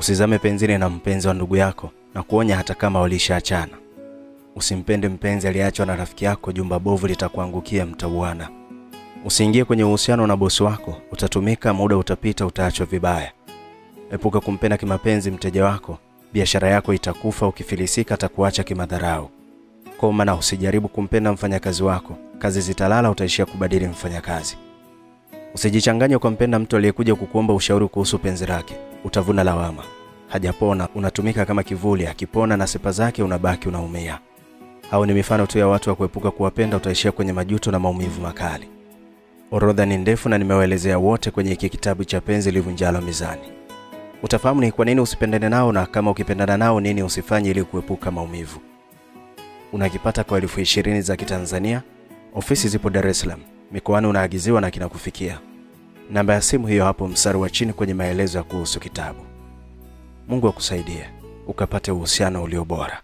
Usizame penzini na mpenzi wa ndugu yako, na kuonya hata kama walishaachana. Usimpende mpenzi aliyeachwa na rafiki yako, jumba bovu litakuangukia, mtauana. Usiingie kwenye uhusiano na bosi wako, utatumika, muda utapita, utaachwa vibaya. Epuka kumpenda kimapenzi mteja wako, biashara yako itakufa, ukifilisika atakuacha kimadharau. Koma na usijaribu kumpenda mfanyakazi wako, kazi zitalala, utaishia kubadili mfanyakazi. Usijichanganye ukampenda mtu aliyekuja kukuomba ushauri kuhusu penzi lake, utavuna lawama. Hajapona, unatumika kama kivuli, akipona na sifa zake unabaki unaumia. Hao ni mifano tu ya watu wa kuepuka kuwapenda, utaishia kwenye majuto na maumivu makali. Orodha ni ndefu na nimewaelezea wote kwenye hiki kitabu cha Penzi Livunjalo Mizani. Utafahamu ni kwa nini usipendane nao na kama ukipendana nao nini usifanye ili kuepuka maumivu. Unakipata kwa 20,000 za Kitanzania. Ofisi zipo Dar es Salaam, mikoani unaagiziwa na kinakufikia. Namba ya simu hiyo hapo mstari wa chini kwenye maelezo ya kuhusu kitabu. Mungu akusaidie ukapate uhusiano ulio bora.